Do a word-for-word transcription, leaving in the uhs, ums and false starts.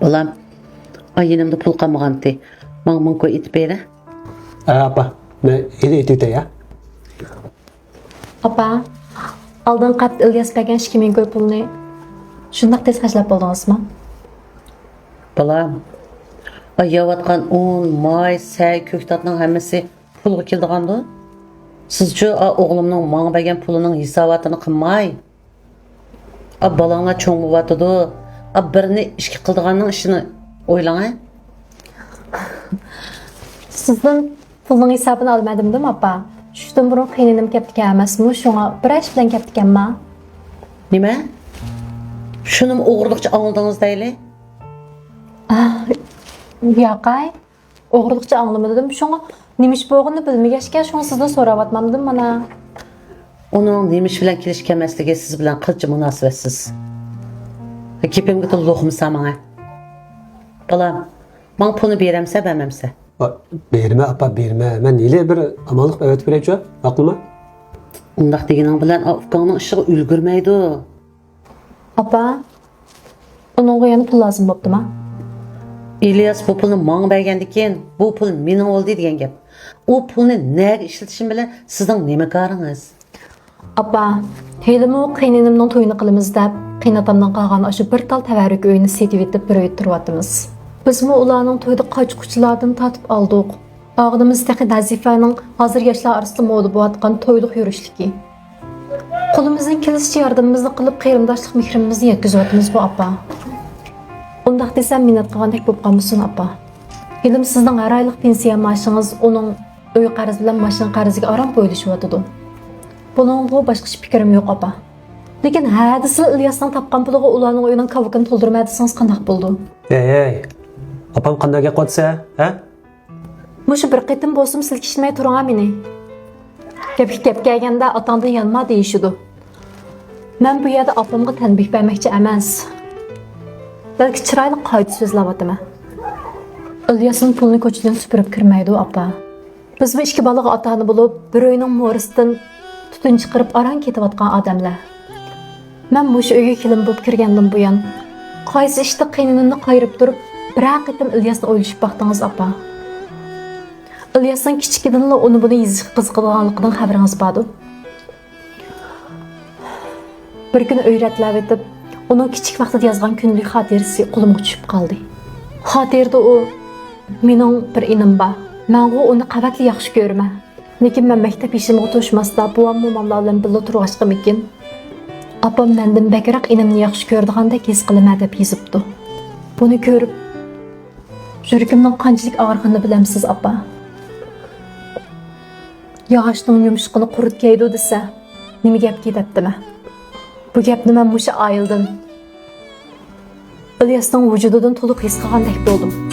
بالام، ئاي يېنىمدا پۇل قالمىغانتى. ماڭا مىڭ كوي ئېتىپ بېرە. ھە، ئاپا، مەن ھېلى ئېتىۋېتەي، ھە؟ ئاپا، ئالدىنقى ھەپتە ئىلياس بەرگەن ئىككى مىڭ كوي پۇلنى شۇنداق تېز خەجلەپ بولدىڭىزمۇ؟ بالام، ئاي يەۋاتقان ئۇن، ماي، سەي، كۆكتاتنىڭ ھەممىسى پۇلغا كېلىدىغاندۇ؟ سىزچۇ، ئا، ئوغلۇمنىڭ ماڭا بەرگەن پۇلىنىڭ ھېساباتىنى قىلماي؟ ئا، بالاڭلار چوڭ بولۇۋاتىدۇ. ئا، بىرنى ئىككى قىلىدىغاننىڭ ئىشىنى ئويلاڭ، ھە؟ سىزدىن پۇلنىڭ ھېسابىنى ئالمىدىمدىم، ئاپا؟ چۈشتىن بۇرۇن قېينىنىم كەپتىكەن ئەمەسمۇ، شۇڭا بىر ئىش بىلەن كەپتىكەنما؟ نېمە؟ شۇنىمۇ ئوغرىلىقچە ئاڭلىدىڭىز دەيلى؟ ئا، ياقاي. ئوغرىلىقچە ئاڭلىمىدىم، شۇڭا نېمە ئىش بولغىنىنى بىلمىگەچكە، شۇڭا سىزدىن سوراۋاتمامدىم مانا. ئۇنىڭ نېمە ئىش بىلەن كېلىشىپ كەلمەسلىكى سىز بىلەن قىلچە مۇناسىۋەتسىز. گېپىمگە تولا لوقمىسا ماڭا. بالام، ماڭا پۇلنى بېرەمسە، بەرمەمسە؟ ئا، بېرىمە، ئاپا، بېرىمە. مەن ھېلى بىر ئامانلىق ئەۋەتىپ بېرەيچۇ، ماقۇلمۇ؟ ئۇنداق دېگىنىڭ بىلەن، ئا، ئۇكاڭنىڭ ئىشىغا ئۈلگۈرمەيدۇ. ئاپا، ئۇنىڭغا يەنە پۇل لازىم بوپتىما؟ ئىلياس بۇ پۇلنى ماڭا بەرگەندىكىن، بۇ پۇل مېنىڭ بولدى دېگەن گەپ. ئۇ پۇلنى نەگە ئىشلىتىشىم بىلەن سىزنىڭ نېمە كارىڭىز؟ ئاپا، ھېلىمۇ قېينىنىمنىڭ تويىنى قىلىمىز دەپ، قېيناتامدىن قالغان ئاشۇ بىر تال تەۋەررۈك ئۆينى سېتىۋېتىپ، بىر ئۆيدە تۇرۇۋاتىمىز. بىزمۇ ئۇلارنىڭ تويىدا قاچا-قۇچىلاردىن تارتىپ ئالدۇق. ئالغىنىمىز تېخى نەزىپەنىڭ ھازىر ياشلار ئارىسىدا مودا بولۇۋاتقان تويلۇق يۈرۈشلۈكى. قولىمىزدىن كېلىشىچە ياردىمىمىزنى قىلىپ، قېرىنداشلىق مېھرىمىزنى يەتكۈزۈۋاتىمىزغۇ، ئاپا. ئۇنداق دېسەم، مىننەت قىلغاندەك بولۇپ قالمىسۇن، ئپا. ھېلىمۇ سىزنىڭ ھەر ئايلىق پېنسىيە مائاشىڭىز ئۇنىڭ ئۆي قەرزى بىلەن ماشىنا قەرزىگە ئاران بويلىشىۋاتىدۇ. بۇنىڭغۇ باشقىچە پىكرىم يوق، ئاپا. لېكىن ھە دېسىلا ئىلياسنىڭ تاپقان پۇلىغا ئۇلارنىڭ ئۆيىنىڭ كاۋىكىنى تولدۇرمە دېسىڭىز قانداق بولىدۇ؟ ھەي، ھەي، ئاپام قانداق گەپ قىلىۋاتىسەن، ھە؟ مۇشۇ بىر قېتىم بولسىمۇ سىلكىشمەي تۇرۇڭا مېنى. گەپكە گەپ كەلگەندە ئاتاڭدىن يانما دېيىشىدۇ. مەن بۇ يەردە ئاپامغا تەنبىھ بەرمەكچى ئەمەس. بەلكى چىرايلىق قايتا سۆزلەۋاتىمەن. ئىلياسمۇ پۇلنى كوچىدىن سۈپۈرۈپ كىرمەيدۇ، ئاپا. بىزمۇ ئىككى بالىغا ئاتا-ئانا بولۇپ، بىر ئۆينىڭ مورىسىدىن تۈتۈن چىقىرىپ ئاران كېتىۋاتقان ئادەملەر. مەن مۇشۇ ئۆيگە كېلىن بولۇپ كىرگەندىن بۇيان، قايسى ئىشتا قېينىنىمنى قايرىپ تۇرۇپ، بىرەر قېتىم ئىلياسنى ئويلىشىپ باقتىڭىز، ئاپا؟ ئىلياسنىڭ كىچىكىدىنلا ئۇنى-بۇنى يېزىشقا قىزىقىدىغانلىقىدىن خەۋىرىڭىز باردۇ؟ بىر كۈنى ئۆي رەتلەۋېتىپ، ئۇنىڭ كىچىك ۋاقتىدا يازغان كۈندىلىك خاتىرىسى قولۇمغا چۈشۈپ قالدى. خاتىرىدە ئۇ، مېنىڭ بىر ئىنىم بار. مەنغۇ ئۇنى قەۋەتلا ياخشى كۆرىمەن. لېكىن مەن مەكتەپ يېشىمغا توشماستا، بوۋام موماملار بىلەن بىللە تۇرغاچقىمىكىن، ئاپام مەندىن بەكرەك ئىنىمنى ياخشى كۆرىدىغاندەك ھېس قىلىمەن، دەپ يېزىپتۇ. بۇنى كۆرۈپ، يۈرىكىمنىڭ قانچىلىك ئاغرىغىنىنى بىلەمسىز، ئاپا؟ ياغاچنىڭ يۇمشىقىنى قۇرت يەيدۇ دېسە، نېمە گەپكى دەپتىمەن. بۇ گەپنى مەن مۇشۇ ئائىلىدىن، ئىلياسنىڭ ۋۇجۇدىدىن تولۇق ھېس قىلغاندەك بولدۇم.